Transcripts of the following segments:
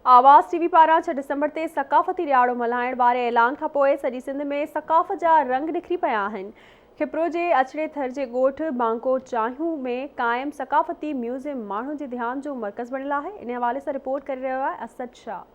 آواز ٽي وي پاران ڇهه ڊسمبر تي ثقافتي ڏهاڙو ملهائڻ واري اعلان کانپوء سڄي سنڌ ۾ ثقافت جا رنگ نکري پيا آهن. کپرو جي اڇڙي ٿر جي ڳوٺ بانڪو چانهيون ۾ قائم ثقافتي ميوزيم ماڻهن جي ڌيان جو مرڪز بڻيل آهي. ان حوالي سان رپورٽ ڪري رهيو آهي اسد شاهه.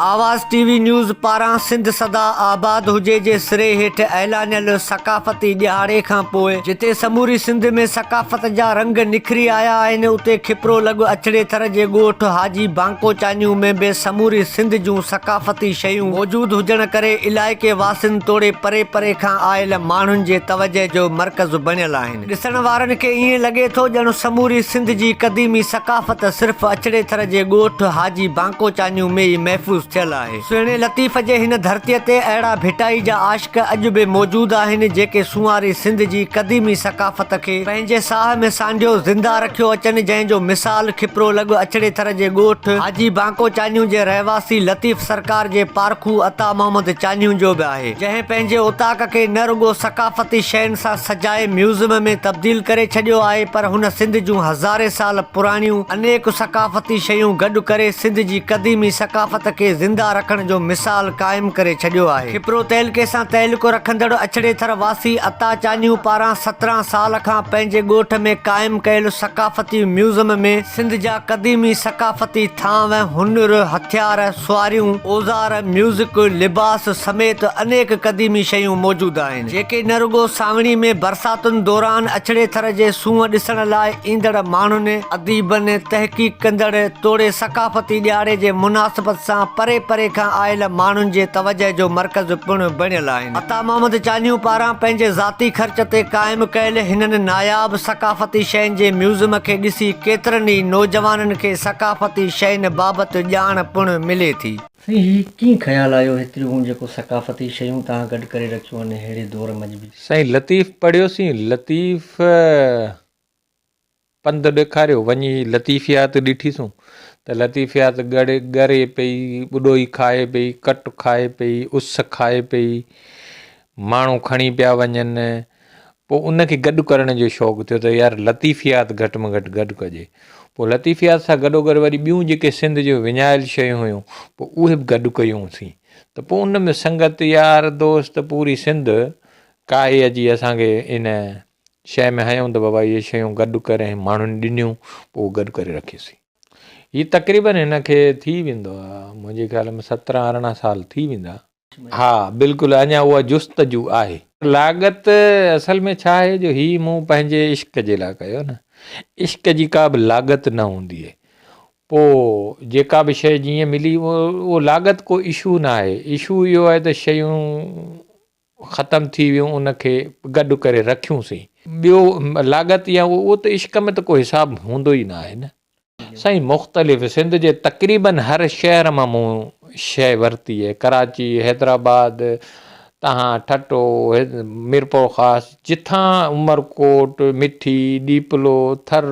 آواز ٽي وي نيوز پاران سنڌ سدا آباد هجي جي سري هيٺ اعلانيل ثقافتي ڏهاڙي کان پوء جتي سموري سنڌ ۾ ثقافت جا رنگ نکري آيا آهن اتي کپرو لڳ اڇڙي ٿر جي ڳوٺ حاجي بانڪو چانيون ۾ به سموري سنڌ جون ثقافتي شيون موجود هجڻ ڪري علائقي واسين توڙي پري پري کان آيل ماڻهن جي توجهه جو مرڪز بڻيل آهن. ڏسڻ وارن کي ائين لڳي ٿو ڄڻ سموري سنڌ جي قديمي ثقافت صرف اڇڙي ٿر جي ڳوٺ حاجي بانڪو چانيون ۾ ئي محفوظ ٿيل آهي. سهڻي لطيف جي هن ڌرتيء تي اهڙا ڀٽائي جا عاشق اڄ به موجود آهن جيڪي سونهاري سنڌ جي قديمي ثقافت کي پنهنجي ساهه ۾ سانڍيو زنده رکيو اچن جنهن جو مثال کپرو لڳ اڇڙي ٿر جي ڳوٺ حاجي بانڪو چانيون جي رهواسي لطيف سرڪار جي پارکو عطا محمد چانيون جو به آهي. جنهن پنهنجي اوطاق کي نه رڳو ثقافتي شين سان سجائي ميوزم ۾ تبديل ڪري ڇڏيو آهي پر هن سنڌ جون هزارين سال پراڻيون انيڪ ثقافتي شيون گڏ ڪري سنڌ جي قديمي ثقافت کي زنده رکڻ جو مثال قائم ڪري ڇڏيو آهي. کپرو تعلقي سان تعلق رکندڙ اڇڙي ٿر واسي عطا چانيون پاران 17 سال کان پنهنجي ڳوٺ ۾ قائم ڪيل ثقافتي ميوزم ۾ سنڌ جا قديمي ثقافتي ٿانو، هنر، هٿيار، سواريون، اوزار، ميوزڪ، لباس سميت انيڪ قديمي شيون موجود آهن، جيڪي نه رڳو سانوڻي ۾ برساتن دوران اڇڙي ٿر جي سونهن ڏسڻ لاء ايندڙ ماڻهن، اديبن، تحقيق ڪندڙ توڙي ثقافتي ڏهاڙي جي مناسبت سان پري پري کان آيل ماڻهن جي توجهه جو مرڪز پڻ بڻيل آهن. عطا محمد چانيون پاران پنهنجي ذاتي خرچ تي قائم ڪيل هنن ناياب ثقافتي شين جي ميوزم کي ڏسي ڪيترن ئي نوجوانن کي ثقافتي شين بابت ڄاڻ پڻ ملي ٿي. سائين هي ڪيئن خيال آيو هيتريون جيڪو ثقافتي شيون توهان گڏ ڪري رکيون آهن ههڙي دور منجهه به. سائين لطيف پڙهيوسين لطيف پنڌ ڏيکاريو، وڃي لطيفيات ڏٺيسون ته لطيفيات ڳڙي ڳري پئي، ٻڏوئي کائي پئي، ڪٽ کائي پئي، اس کائي پئي، ماڻهو کڻي پيا وڃن. پوء ان کي گڏ ڪرڻ جو شوق ٿيو ته يار لطيفيات گهٽ ۾ گهٽ گڏ ڪجي. پوء لطيفيات سان گڏوگڏ وري ٻيون جيڪي سنڌ جون وڃايل شيون هيون، پوء اهي به گڏ ڪيونسين ته پوء ان ۾ سنگت، يار دوست پوري سنڌ ڪاهي اچي اسان کي ان شيء ۾ هنيو ته بابا اهي شيون گڏ ڪر ۽ ماڻهن ڏنيون پوء اهو گڏ ڪري رکيوسين. هي تقريبن هن کي ٿي ويندو منهنجي خيال ۾ 17 18 سال ٿي ويندا. ها بلڪل اڃا اها جستجو آهي. لاڳت اصل ۾ ڇا آهي جو هي مون پنهنجي عشق جي لاء ڪيو نه عشق جي ڪا به لاڳت نه هوندي آهي پوء جيڪا به شيء جيئن ملي اهو لاڳت ڪو اشو نه آهي اشو اهو آهي ته شيون ختم ٿي ويون ان کي گڏ ڪري رکيون سين. ٻيو لاڳت يا اهو ته عشق ۾ ته ڪو حساب هوندو ئي نه آهي نه. سائين مختلف سنڌ جي تقريبن هر شهر مان مون شيء ورتي آهي ڪراچي، حيدرآباد، تهان ٺٽو، ميرپورخاص جتان عمرڪوٽ، مٺي، ڏيپلو، ٿر،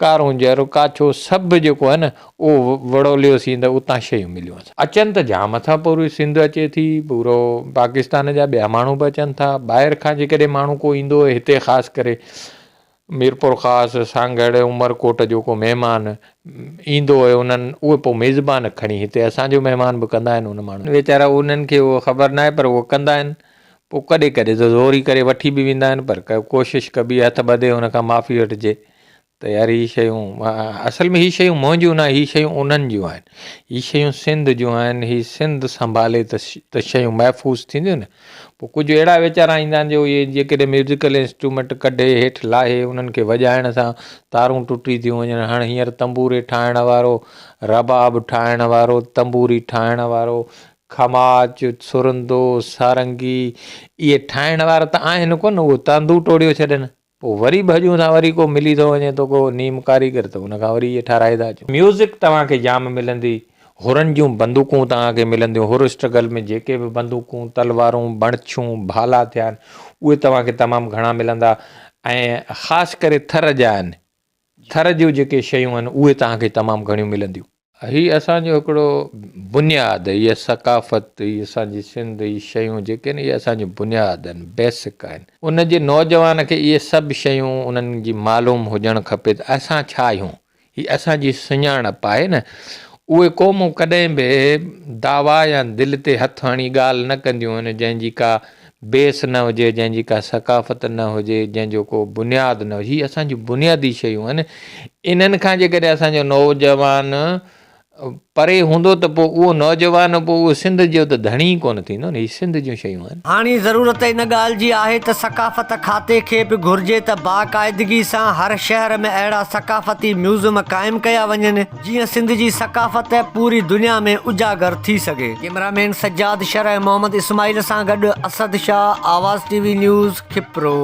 ڪارونجهر، ڪاڇو سڀ جيڪو آهي نه اهو وڙوليوسين ته اتان شيون مليون اسان. اچن ته جام ٿا پوري سنڌ اچي ٿي پورو پاڪستان جا ٻيا ماڻهو به اچن ٿا ٻاهر کان جيڪڏهن ماڻهو ڪو ايندو هتي خاص ڪري ميرپورخاص سانگهڙ عمرڪوٽ جو ڪو مهمان ايندو هيو انهن اهي پوء ميزبان کڻي هتي اسان جو مهمان به ڪندا آهن ان ماڻهن ويچارا انهن کي اهو خبر ناهي پر اهو ڪندا آهن پوء ڪڏهن ڪڏهن ته زوري ڪري وٺي به ويندا آهن پر ڪوشش ڪبي هٿ ٻڌي ان کان معافي وٺجي ته يار هي شيون اصل ۾ هي شيون منهنجون نه هي شيون انهن جون آهن هي شيون سنڌ جون آهن هي سنڌ سنڀالي ته شيون محفوظ ٿينديون نه پوء ڪجهه اهڙا ويچارا ايندا آهن جو اهي جيڪڏهن ميوزيڪل انسٽرومينٽ ڪڍي هيٺ لاهي انهن کي وڄائڻ سان تارون ٽٽي ٿيون وڃن هاڻ هينئر تنبوري ٺاهڻ وارو رباب ٺاهڻ وارو تنبوري ٺاهڻ وارو کماچ سرندو سارنگي اهي ٺاهڻ وارا ته آهن ڪونه اهي تاندو ٽوڙيو ڇڏن. پوء وري ڀڄون ٿا وري ڪو ملي ٿو وڃي ٿو ڪو نيم ڪاريگر ته ان کان وري اهي ٺهرائي ٿا اچون. ميوزڪ توهان کي جام ملندي، حرن جون بندوقون توهان کي ملنديون، حر اسٽرگل ۾ جيڪي به بندوقون، تلوارون، بڻڇيون، ڀالا ٿيا آهن اهي توهان کي تمام گهڻا ملندا ۽ خاص ڪري ٿر جا آهن، ٿر جون جيڪي شيون آهن اهي توهان کي تمام گهڻيون ملنديون. هي اسان جو هڪڙو بنياد، هيء ثقافت، هي اسان جي سنڌ، هي شيون جيڪي آهن اهي اسان جو بنياد آهن، بيسڪ آهن. ان جي نوجوان کي اهي سڀ شيون انهن جي معلوم هجڻ کپي ته اسان ڇا آهيون، هي اسان جي سڃاڻپ آهي نه. اهي قومون ڪڏهن به دعويٰ يا دل تي هٿ هڻي ڳالهه نه ڪنديون آهن جنهن جي ڪا بيس نه هجي، جنهن جي ڪا ثقافت نه هجي، جنهن جو ڪو بنياد نه هجي. هي اسان جون بنيادي شيون آهن. انهن کان جيڪڏهن اسان جو نوجوان پري هوندو ته پوء اهو نوجوان پوء اهو سنڌ جو ته ڌڻي ئي ڪونه ٿيندو نه. هي سنڌ جون شيون آهن. هاڻي ضرورت ان ڳالهه جي آهي ته ثقافت کاتي کي به گهرجي ته باقاعدگي سان هر شهر ۾ اهڙا ثقافتي ميوزم قائم ڪيا وڃن. جيئن سنڌ جي ثقافت پوري دنيا ۾ اجاگر ٿي سگهي. ڪئميرا مين سجاد شر ۽ محمد اسماعيل سان گڏ Asad Shah, Awaz T V news, Khipro.